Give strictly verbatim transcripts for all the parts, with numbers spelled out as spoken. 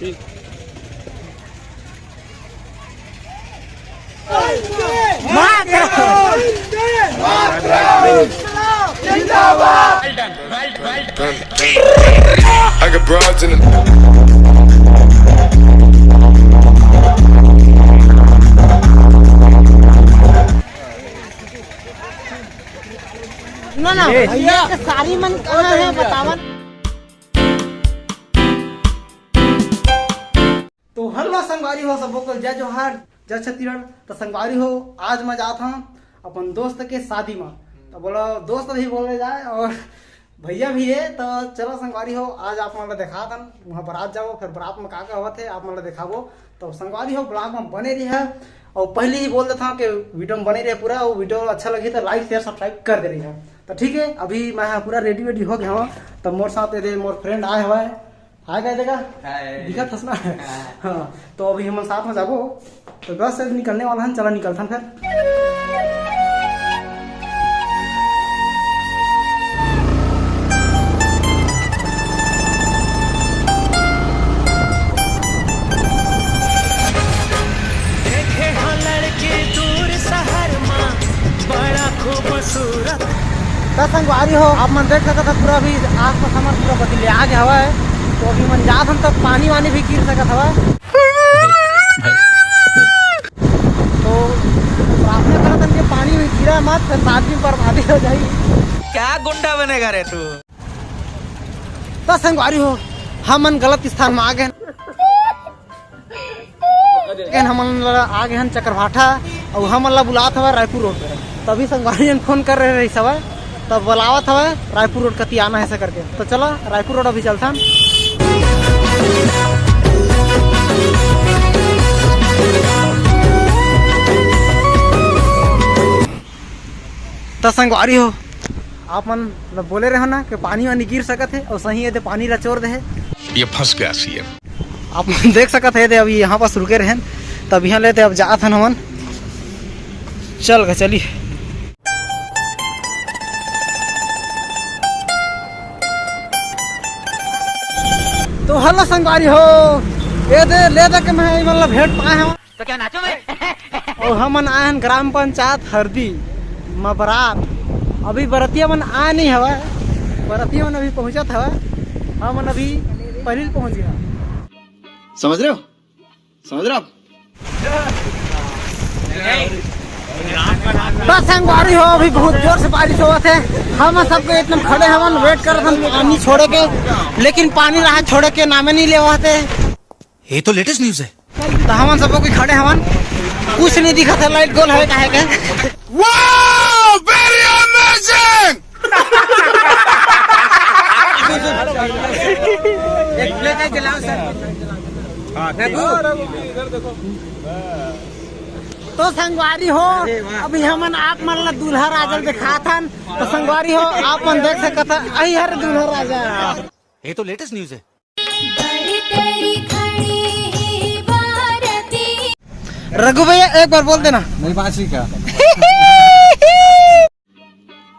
I got broads in the ना, ना, भैया के साड़ी मन कहाँ है, बतावन। तो हेलो संगवारी हो, सबो को जय जोहार, जय छत्तीसगढ़। तो संगवारी हो, आज मैं जात हूँ अपन दोस्त के शादी में। तो बोलो, दोस्त भी बोले जाए और भैया भी है। तो चलो संगवारी हो, आज आप मन ला दिखात हन, वहाँ बारात जाबो, फिर बारात में का का होवत है, आप मन ला दिखाबो। तो संगवारी हो, ब्लॉग में बने रही है। और पहले ही बोल देता हूँ कि वीडियो में बने रहे पूरा, और वीडियो अच्छा लगी तो लाइक, शेयर, सब्सक्राइब कर दे रही है। तो ठीक है, अभी मैं हाँ पूरा रेडी वेडी हो गया हूँ। तो मोर साथ ये दे, मोर फ्रेंड आए हुआ है, आ गए देखा, हाय। दिखत हस ना? हाँ। हाँ, तो अभी हमन साथ में जाबो। तो बस, अब निकलने वाला हन, चला निकलथन फिर। देखे हो लड़की दूर शहर मा, बड़ा खूबसूरत। त संगवारी हो, आप मन देख सकत हव, पूरा अभी आसपास हमर पूरा बदलिया गे हवय। तो अभी मन जात हन, तो पानी वानी भी गिर सकत हवय। तो प्रार्थना करत हन कि पानी भी गिरा मत, फिर शादी बर्बादी हो जाही। क्या गुंडा बनेगा रे तू? त संगवारी हो, हमन गलत स्थान में आ गए। लेकिन हमन ला आ गए हन चकरभाठा, अउ हमन ला बुलात हवय रायपुर रोड पे। तभी संगवारी जन फोन कर रहे रहिस हवय, तब बुलावत हवय रायपुर रोड कति आना है ऐसे करके। तो चला रायपुर रोड अभी चलथन। त संगवारी हो, आप मन ल बोले रहे ना कि पानी वानी गिर सकत हे, अउ सही एदे पानी ला चोर दे हे। ये फंस गया सीएम। आप मन देख सकत हे, एदे अभी यहाँ पास रुके रहेन, तब यहाँ लेते अब जात हन हमन। चल ग चली। तो हेलो संगवारी हो, एदे ले दे के मैं मतलब भेंट पाए हवं। तो क्या नाचो मैं? अउ हमन आए हन ग्राम पंचायत हरदी म बरात। अभी बरतिया मन आए नहीं हवय, बरतिया मन अभी पहुंचत हवय। हमन अभी पहली पहुंच गए। समझ रहे हो? समझ रहे हो आप? बस संगवारी हो, अभी बहुत जोर से बारिश होवत हे। हम सबके इतना खड़े हवन, वेट करत हन पानी छोड़े के, लेकिन पानी रहा छोड़े के नामे नहीं लेवत हे। ये तो लेटेस्ट न्यूज़ है। त हमन सबो कोई खड़े हवन, कुछ नहीं दिखत हे, लाइट गोल हवे काहे के। Wow, very amazing! एक प्लेट है, जलाओ सर। हाँ, ठीक। रघु। तो संगवारी हो, अभी हमन आप मन ला दूल्हा राजा ल दिखात हन। तो संगवारी हो, आप मन देख सकत ह, अही हरे दूल्हा राजा। ये तो लेटेस्ट न्यूज़ है। बड़ी तेरी खड़ी ही बारती। रघु भैया, एक बार बोल देना। नहीं बाजी का।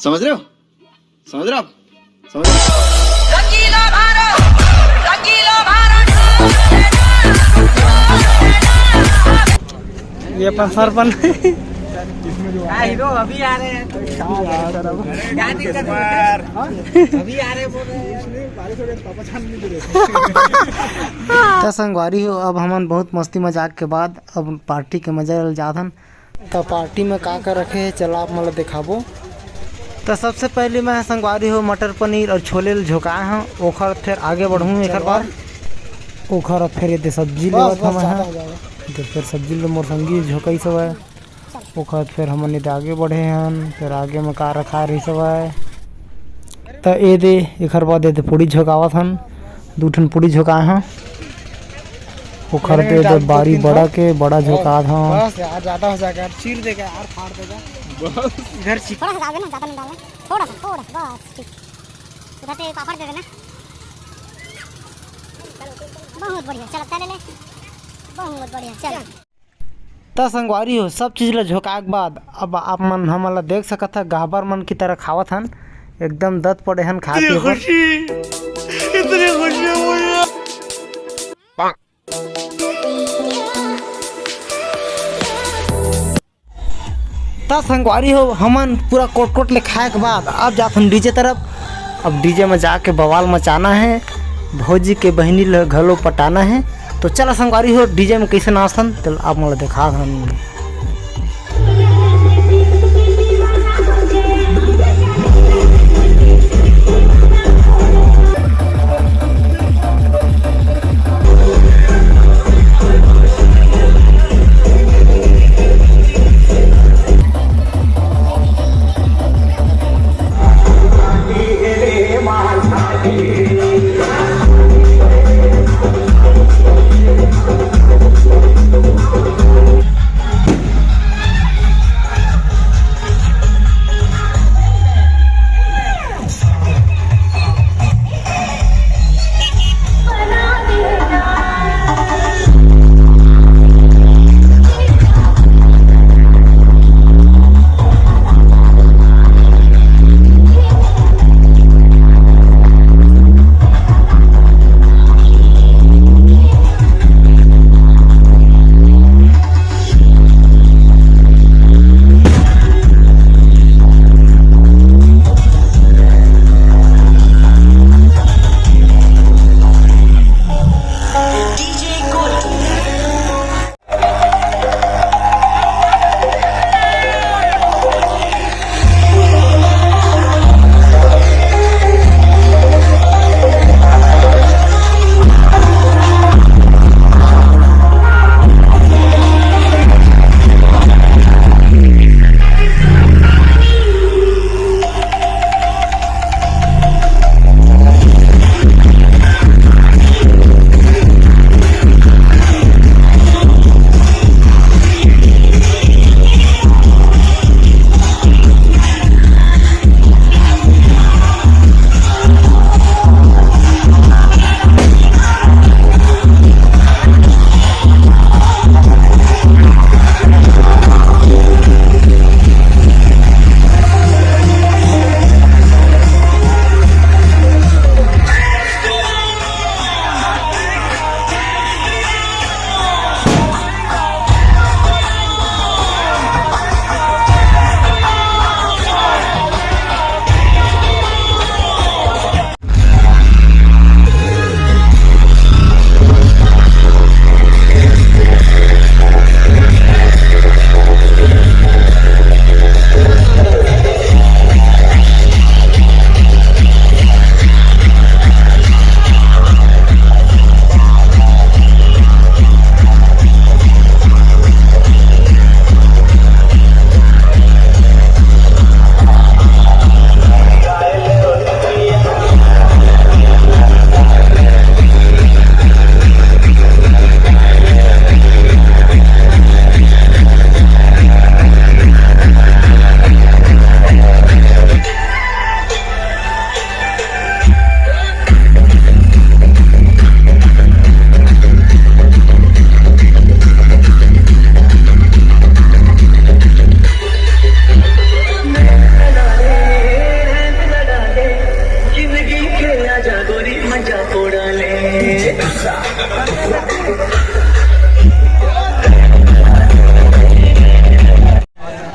समझ रहे हो? समझ रहे हो आप? समझ रहे हो? रंगीला भारत, रंगीला भारत। ये अपन सर बन। हाँ, हीरो अभी आ रहे हैं। क्या दिक्कत है? अभी आ रहे बोल रहे हैं। त संगवारी हो, अब हमन बहुत मस्ती मजाक के बाद अब पार्टी के मजा ल जात हन। त पार्टी में का का रखे हे, चला आप मन ल देखाबो। त सबसे पहली मैं संगवारी हो मटर पनीर और छोले ल झोंकाए हंव, ओखर फेर आगे बढ़हूँ एकर बाद। ओखर फेर एदे सब्जी बस, लेवत बस, हवं मैं। ज्यादा हो जाएगा। त फेर सब्जी ल मोर संगी झोंकाइस हवय। ओखर बाद फेर हमन एदे आगे बढ़े हन, फेर आगे म का रखा रहिस हवय। त एदे, एखर बाद एदे पूड़ी झोंकावत हन, दू ठन पूड़ी झोंकाए हन। ओखर अरे, दे एदे डाल दो बारी तीन बड़ा ठो। के, बड़ा बस, झोंकात हन। बस यार, ज्यादा हो जाएगा यार, चीर देगा यार, फाड़ देगा। बस। इधर चीर। थोड़ा सा डाल देना, ज्यादा नहीं डालना, थोड़ा सा, थोड़ा सा, बस ठीक। उधर से पापड़ दे देना। बहुत बढ़िया, चल, अब ले ले। बहुत बढ़िया, चल। त संगवारी हो, सब चीज ल झोंकाए के बाद अब आप मन हमन ल देख सकत ह, गाहबर मन की तरह खावत हन, एकदम दत पड़े हन खा इतनी के ऊपर। खुशी, इतनी खुशी मुझे। त संगवारी हो, हमन पूरा कोटकोट ले खाए के बाद अब जाथन डीजे तरफ। अब डीजे में जाके बवाल मचाना है, भौजी के बहिनी ल घलो पटाना है। तो चला संगवारी हो, डीजे में कैसे नाचथन, चल आप मन ल देखा हन।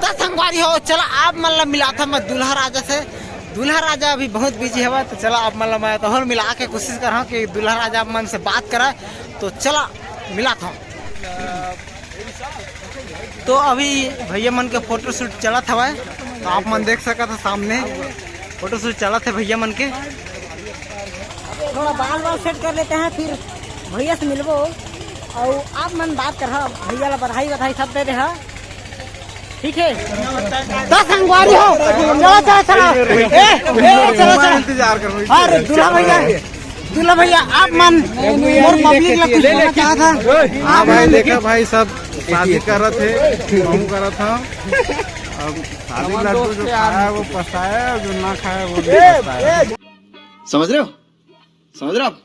त संगवारी हो, चला आप मन ला मिलाथंव मैं दूल्हा राजा से। दूल्हा राजा अभी बहुत बिजी हवय, तो चला आप मन ला मैं तो और मिला के कोशिश करहूँ कि दूल्हा राजा आप मन से बात करा। तो चला मिलाथंव। तो अभी भैया मन के फोटो शूट चलत हवय, तो आप मन देख सकत हो सामने फोटो शूट चलत हे भैया मन के। थोड़ा बाल वाल सेट कर लेते हैं, फिर भैया से मिलबो और आप मन बात करहा, भैया ला बधाई बधाई सब दे देहा, ठीक है? त संगवारी हो, चला, चला, चला। ए, ए, चला, चला। इंतजार करो। अरे, दूल्हा भैया, दूल्हा भैया, आप मन मोर पब्लिक ला कुछ कहना चाहत हा? हाँ भाई, देखा भाई, सब शादी करत हे, हमहूँ करत हन। अब शादी लड्डू जो खाया है वो पछताया है, और जो ना खाया है वो भी पछताया है। समझ रहे हो? समझ रहे हो आप?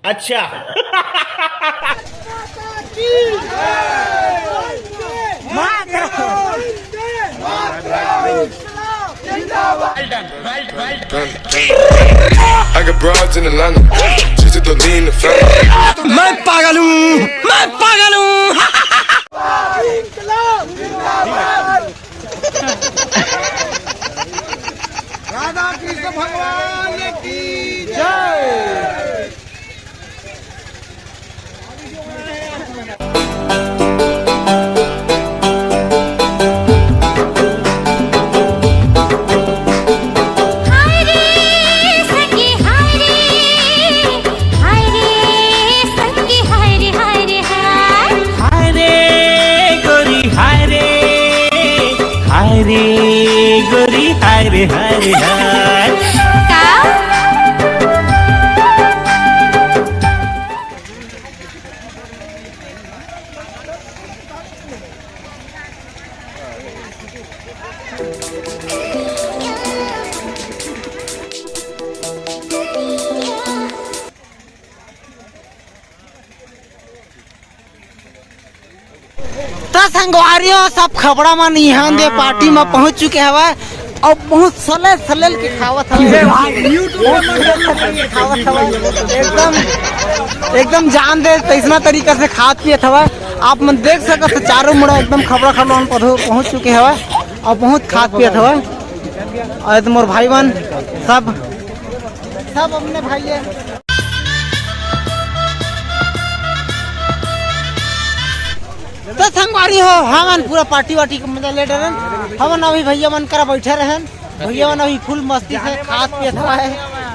अच्छा। I got broads in Atlanta. Just to lean the family. मैं पागल हूँ, मैं पागल हूँ। का? त संगवारी हो, सब खबड़ा मन इहां दे पार्टी म पहुंच चुके हवय अउ बहुत सलेल सलेल के खावत हवय। ये भाई, YouTube पे मन देख सकत हवय, खावत हवय। एकदम, एकदम जान दे तइसना तरीका से खात पियत हवय। आप मन देख सकत हो, चारों मुड़ा एकदम खबड़ा खबड़ा मन पधो-, पहुंच चुके हवय अउ बहुत खात पियत हवय। अउ ये तो मोर भाई मन सब, सब अपने भाई है। तो संगवारी हो, हमन पूरा पार्टी वार्टी के मजा ले डरन। हमन अभी भैया मन करा बैठे रहन, भैया मन अभी फुल मस्ती से खात पियत हवय।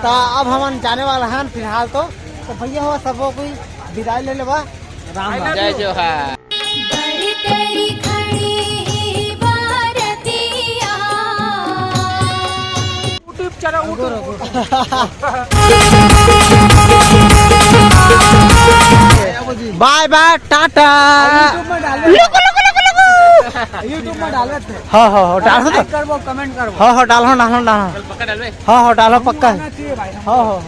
तो अब हमन जाने वाला हन फिलहाल तो। तो भैया हो, सबो कोई विदाई ले लेबा। राम राम। जय जोहार। बड़ी तेरी खड़ी ही बारतिया। YouTube channel, YouTube। बाय बाय, टाटा। YouTube में डाले। लुकु, लुकु, लुकु, लुकु। YouTube में डाले थे। हाँ, हाँ, हाँ, डाल दो। Like करबो, comment करबो। हाँ, हाँ, डाल, हाँ, डाल, हाँ, डाल। हाँ, हाँ, डाल, हाँ, पक्का। आना चाहिए भाई। हाँ, हाँ।